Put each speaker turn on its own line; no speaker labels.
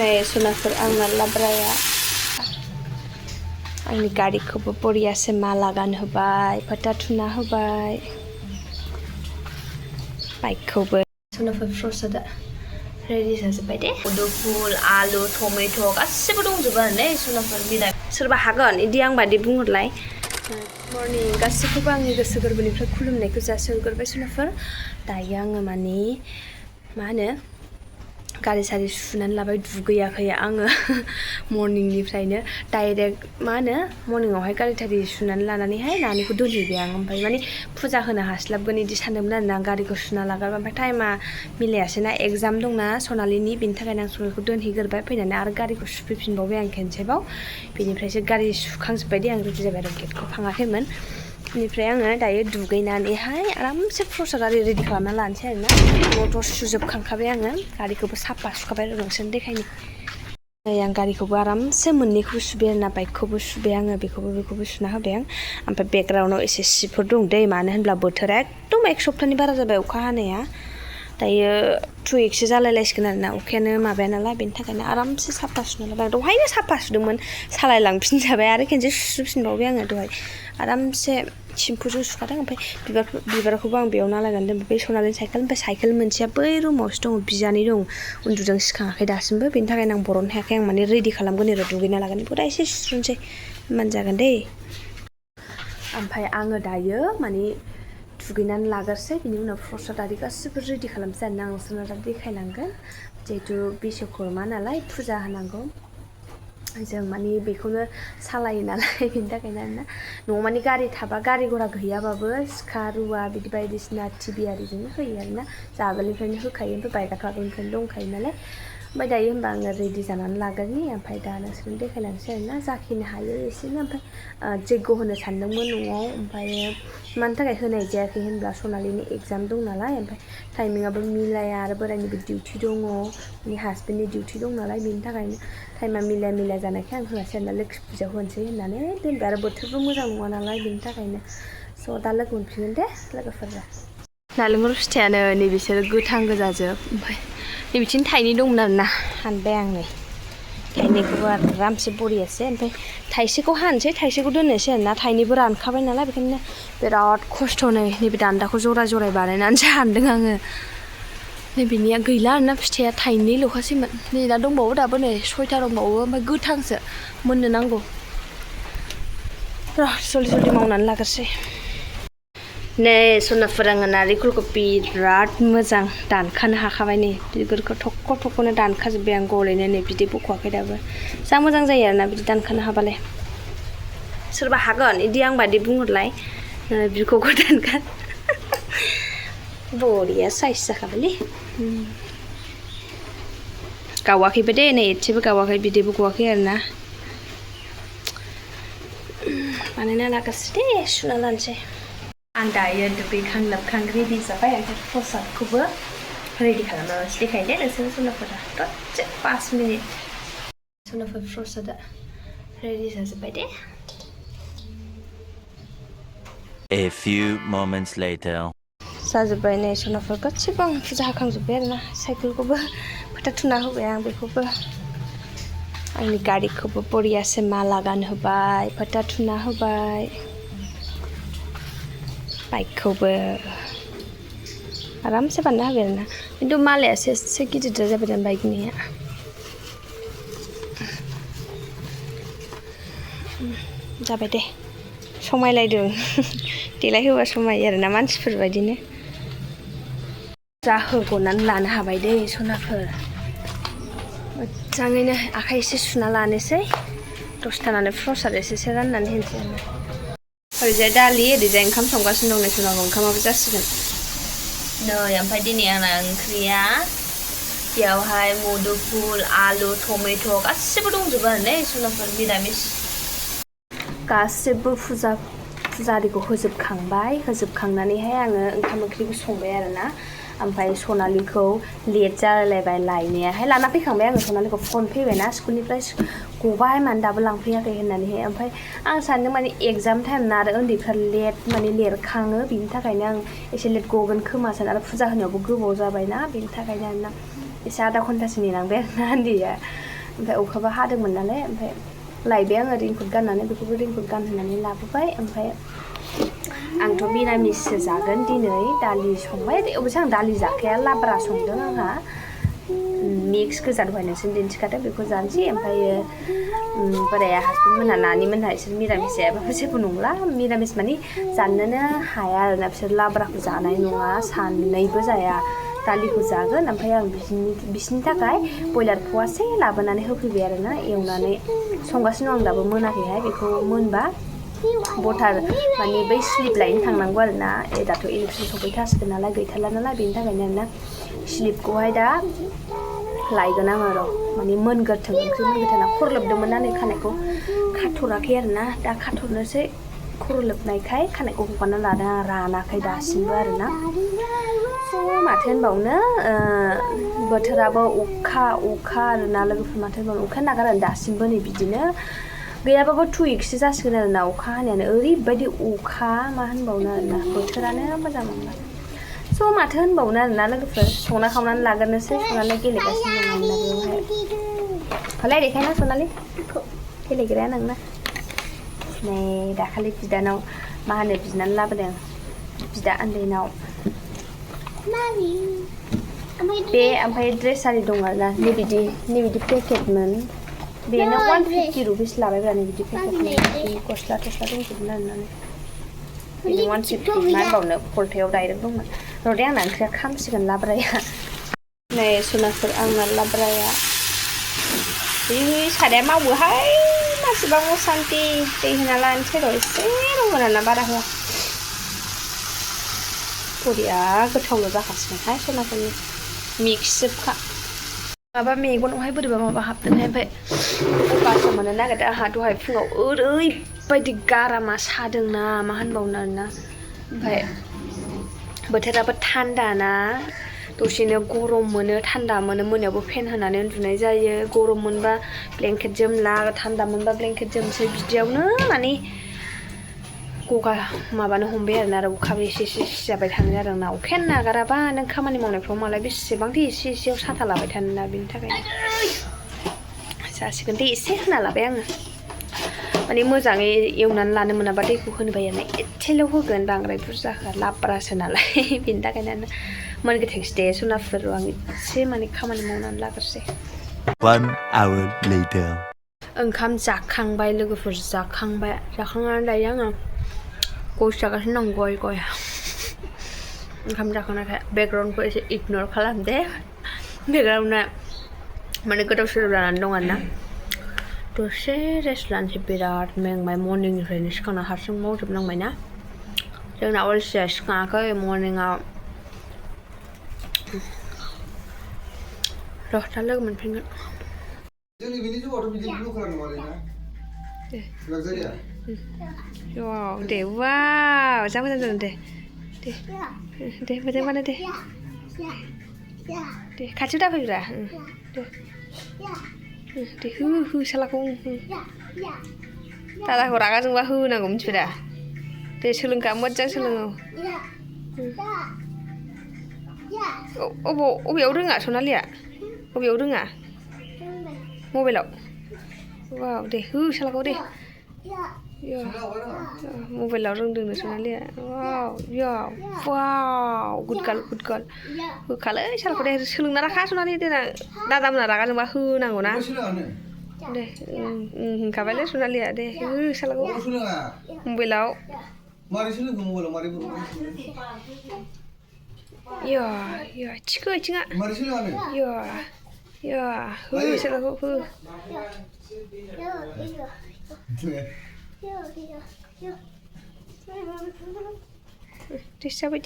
नै सोनाफोर आंना लाब्राया आंनि गारिखौबो बरियासे माला गानहोबाय फोथा थुना होबाय बाइकखौबो सोनाफोर प्रसादा रेडि जाजोब्बाय दे मुदुफुल आलु टमेट' गासिबो दंजोबो आरो ने सोनाफोर बिराद सोरबा हागोन इदि आं बादि बुंहरलाय मर्निं गासिखौबो आंनि गोसो गोरबोनिफ्राय खुलुमनायखौ जासिहरग्रोबाय सोनाफोर दायो आङो माने मा होनो गारि सारि सुनानै लाबाय दुगैयाखै आङो मर्निंनिफ्रायनो डाइरेक्ट मा होनो मर्निंआवहाय गारि थारि सुनानै लानानैहाय नानिखौ दोनहैबाय आं ओमफ्राय माने फुजा होनो हास्लाबगोन इदि सानदोंमोन आरोना गारिखौ सुना लाग्रोबाय ओमफ्राय टाइमा मिलायासैना एग्जाम दंना सनालिनि बिनि थाखायनो आं सनालिखौ दोनहैग्रोबाय फैनानै आरो गारिखौ सुफैफिनबावबाय आं खेनसेबाव बेनिफ्रायसो गारि सुखांजोब्बाय दे आं रेडि जाबाय आरो गेटखौ फाङाखैमोन बेनिफ्राय आङो दायो दुगैनानैहाय आरामसे प्रसाद आरि रेडि खालामना लानोसै आरोना न'थ' सुजोबखांखाबाय आङो गारिखौबो साफा सुखाबाय आरो नोंसोरनो देखायनो नै आं गारिखौबो आरामसे मोननैखौबो सुबाय आरोना बाइकखौबो सुबाय आङो बेखौबो सुना होबाय आं ओमफ्राय बेकग्राउन्डआव एसे सिफोर दं दै मानो होनब्ला बोथोरा एकदम एक सप्ताहनि बारा जाबाय अखा हानाया दायो 2 weeks जालायलायसिगोन आरोना अखायानो माबाया नालाय बेनि थाखायनो आरामसे साफा सुना लाबाय दहायनो साफा सुदोंमोन सालायलांफिनजाबाय आरो खेनसे सुफिनबावबाय आङो दहाय आरामसे सिम्पुजों सुखादों ओमफ्राय बिबारखौबो आं बेयाव नालायनानै दोनबाय बे सनालिनि साइकेल ओमफ्राय साइकेल मोनसेया बै रुमावसो दङ बिजानै दं उन्दुदों सिखाङाखै दासिमबो बेनि थाखायनो आं बरननो हायाखै आं माने रेडि खालामगोन आरो दुगैना लागोन बेखौ दा एसे सुस्रुनोसै होमबानो जागोन दे ओमफ्राय आङो दायो माने दुगैनानै लाग्रोसै बिनि उनाव प्रसाद आरि गासिबो रेडि खालामसै आरोना आं नोंसोरनो दा देखायलांगोन जिहेथु बिश्वकर्मा नालाय फुजा होनांगौ जों माने बेखौनो सालायो नालाय बेनि थाखायनो आरोना न'आव माने गारि थाबा गारि घरा गैयाबाबो सिखा रुवा बिदि बायदिसिना टिभि आरिजोंनो होयो आरोना जों आगोलनिफ्रायनो होखायो ओमफ्राय बाइकआथ' आगोलनिफ्रायनो दंखायो नालाय ओमफ्राय दायो होनबा आङो रेडि जानानै लाग्रोनि ओमफ्राय दा नोंसोरनो देखायलांसै आरोना जाखिनि हायो एसेनो ओमफ्राय जैग्य होनो सानदोंमोन न'आव ओमफ्राय मानि थाखाय होनाय जायाखै होनब्ला सनालिनि एग्जाम दं नालाय ओमफ्राय टाइमिङाबो मिलाया आरो बोरायनिबो डिउटि दङ माने हासबेन्डनि डिउटि दं नालाय बेनि थाखायनो टाइमा मिलाया जानायखाय आं होआसै आरोना लोखि फुजायाव होनोसै होननानै दोनबाय आरो बोथोरबो मोजां नङा नालाय बेनि थाखायनो स' दा लोगो मोनफिनगोन दे लोगोफोरजों नालेंखर फिथाइयानो नै बिसोरो गोथां गोजाजोब ओमफ्राय नैबिथिं थाइनै दंमोन आरोना हानबाय आं नै थाइनैखौबो आरामसे बरियासै ओमफ्राय थाइसेखौ हानोसै थाइसेखौ दोननोसै आरोना थाइनैबो रानखाबाय नालाय बेखायनो बिराद खस्थ' नैबे दान्दाखौ जराय बानायनानैसो हानदों आङो नैबेनिया गैला आरोना फिथाइया थाइनैल'खासैमोन नै दा दंबावो दाबो नै 6था दंबावो ओमफ्राय गोथांसो मोननो नांगौ र' जल्दि मावनानै लाग्रोसै नै सनाफोर आङो नारेंखलखौ बिराद मोजां दानखानो हाखाबाय नै बिगुरखौ थख'नो दानखाजोब्बाय आं गलैनो नै बिदै बख'वाखै दाबो जा मोजां जायो आरोना बिदि दानखानो हाबालाय सोरबा हागोन इदि आं बादि बुंहरलाय बिखौबो दानखा बरिया साइज जाखाबायलै गावाखैबो दे नै एसेबो गावाखै बिदैबो गवाखै आरोना बानायना लाग्रोसै दे सुना लानोसै आं दायो दुगैखां लोबखां रेडि जाबाय ओमफ्राय प्रसादखौबो रेडि खालामनानैसो देखायनो दे नोंसोरनो सनाफोरा दसे 5 मिनिट सनाफोर प्रसादा रेडि जाजोब्बाय दे
A few moments later
जाजोब्बाय नै सनाफोर गासिबो आं फुजा होखांजोब्बाय आरोना साइकेलखौबो फोथा थुना होबाय आं बेखौबो आंनि गारिखौबो बरियासे माला गानहोबाय फोथा थुना होबाय बाइकखौबो आरामसे बानायना होबाय आरोना खिन्थु मालायासो एसे गिदिरद्राय जाबाय बाइकनिया जाबाय दे समायलायदों देलायहोबा समायो आरोना मानसिफोर बायदिनो जाहोग'नानै लानो हाबाय दे सनाफोर मोजाङैनो आखाइ एसे सुना लानोसै दसे थानानै प्रसाद एसेसो राननानै होनोसै आरो ओरैजाय दालि ओरैजाय ओंखाम संगासिनो दं नै सनाखौ ओंखामाबो जासिगोन नै ओमफ्राय दिनै आंना ओंख्रिया बेयावहाय मुदुफुल आलु टमेट' गासिबो दंजोबो आरो ने सनाफोर निरामिस गासिबो फुजा आरिखौ होजोबखांनानैहाय आङो ओंखाम ओंख्रिखौ संबाय आरोना ओमफ्राय सनालिखौ लेट जालायबाय लायनायाहाय लाना फैखांबाय आङो सनालिखौ फन फैबायना स्कुलनिफ्राय गबाय मानो दाबो लांफैयाखै होननानैहाय ओमफ्राय आं सानदों माने एग्जाम टाइम ना आरो उन्दैफ्रा लेट माने लिरखाङो बिनि थाखायनो आं एसे लेट गगोन खोमा सानो आरो फुजा होनायावबो गोबाव जाबायना बिनि थाखायनो आरोना एसे आधा घन्टासो नेनांबाय आरोना उन्दैया ओमफ्राय अखाबो हादोंमोन नालाय ओमफ्राय लायबाय आङो रेनकट गाननानै बेखौबो रेनकट गानहोनानै लाबोबाय ओमफ्राय आंथ' मिरामिससो जागोन दिनै दालि संबाय अबयसे आं दालि जाखाया लाब्रा संदों आंहा मिक्स गोजा दहाय नोंसोरनो दिन्थिखादों बेखौ जानोसै ओमफ्रायो बोराया हासबेन्ड मोनहा नानि मोनहा बिसोर मिरामिस जायाबाबो जेबो नंला मिरामिस माने जानोनो हाया आरोना बिसोर लाब्राखौ जानाय नङा सानैबो जाया दालिखौ जागोन ओमफ्राय आं बिसोरनि थाखाय बयलार फवासे लाबोनानै होफैबाय आरोना एवनानै संगासिनो आं दाबो मोनाखैहाय बेखौ मोनबा बटार माने बै स्लिप लायनो थांनांगौ आरोना दाथ' इलेक्सन सफैथारसिगोन नालाय गैथारला नालाय बेनि थाखायनो आरोना स्लिपखौहाय दा लायगोन आङो र' माने मोनगोरथों ओंख्रि मोनगोरथों खर लोबदोंमोन ना नै खानायखौ खाथ'राखै आरोना दा खाथ'नोसै खर' लोबनायखाय खानायखौ हगारना लादों आं रानाखै दासिमबो आरोना स' माथो होनबावनो बोथोराबो अखा आरोना लोगोफोर माथो होनबावनो अखाया नागारा दासिमबो नै बिदिनो गैयाबाबो 2 weeksसो जासिगोन आरोना अखा हानायानो ओरैबायदि अखा मा होनबावनो आरोना बोथोरानो मोजां नंला स' माथो होनबावनो आरोना लोगोफोर संना खावनानै लाग्रोनोसै सनालि गेलेगासिनो दं आरोना बेवहाय हलाय देखायना सनालि गेलेग्राया नोंना नै दाखालि बिदानाव मा होनो बिनानै लाबोदों बिदा उन्दैनाव बे ओमफ्राय ड्रेस आरि दं आरोना नैबिदि पेकेटमोन बेनो 150 रुपिस लाबायब्रा नैबिदि पेकेटमोन गस्ला टस्ला दंजोबोमोन आरोना बेनो 150 मा होनबावनो खलथायाव डाइरेक्ट दंमोन र' दे आंना ओंख्रिया खामसिगोन लाब्राया नै सनाफोर आंना लाब्राया साराया मावोहाय मासेबा असान्ति दै होना लानोसै र' एसे रंगोन आरोना बारा होआ बरिया गोथावल' जाखासिगोनहाय सनाफोरनि मिक्स जोबखा माबा मेगनावहाय बोरैबा माबा हाबदोंहाय ओमफ्राय बासा मोननो नागिरदों आंहा दहाय फुङाव ओरैबायदि गारामा सादोंना मा होनबावनो आरोना ओमफ्राय बोथोराबो थान्दा ना दसेनो गरम मोनो थान्दा मोनो मोनायावबो फेन होनानै उन्दुनाय जायो गरम मोनबा ब्लेंकेट जोमला थान्दा मोनबा ब्लेंकेट जोमसै बिदियावनो माने गगा माबानो हमबाय आरोना आरो अखाबो एसे सिजाबाय थानो जादों ना अखायानो नागाराबा नों खामानि मावनायफ्राव मालाय बेसेबांथो एसेयाव साथा लाबाय थानो ना बेनि थाखायनो जासिगोन दे एसे होना लाबाय आङो माने मोजाङै एवनानै लानो मोनाबा दैखौ होनो बायो आरोना एसेल' होगोन बांद्राय बुरजा होआ लाब्रासो नालाय बेनि थाखायनो मोनगोथोंसै दे सनाफोर आं एसे माने खामानि मावनानै लाग्रोसै
1 hour later
ओंखाम जाखांबाय लोगोफोर जाखांनानै दायो आङो गय जागासिनो दं गय ओंखाम जाखांनायखाय बेकग्राउन्डखौ एसे इगनर खालाम दे बेकग्राउन्डआ माने गोदाव सोराव जानानै दं आरोना दसे रेस्ट लानोसै बिराद मेंबाय मर्निंनिफ्रायनो सिखांना हारसिं मावजोबनांबाय ना जोंना अलसिया सिखाङाखै मर्निंआव र' दा लोगो मोनफिनगोन जोंनि बिनि जौआथ' बिदि ब्लु कालार नङालै ना लाक्जारिया वाव दे वाव जा मोजां जादों दे मोजां बानाय दे खाथियाव दाफैब्रा दे हो सालाखौ दादाखौ रागा जोंबा होनांगौ मिथिबाय दा दे सोलोंखा मोजां सोलोङो अबेयाव रोङा सनालिया अबेयाव रोङा मबाइलाव वाव दे हो सालाखौ दे मबाइलाव रोंदोंनो सनालिया वाव गुड गार्ल होखालै सालखौ दे सोलोंना लाखा सनालि देनां दादामोना रागा जोंबा होनांगौ ना दे होनखाबायलै सनालिया दे हो सालाखौ मबाइलाव थिखो आथिङा हो सालाखौ हो दे जाबाय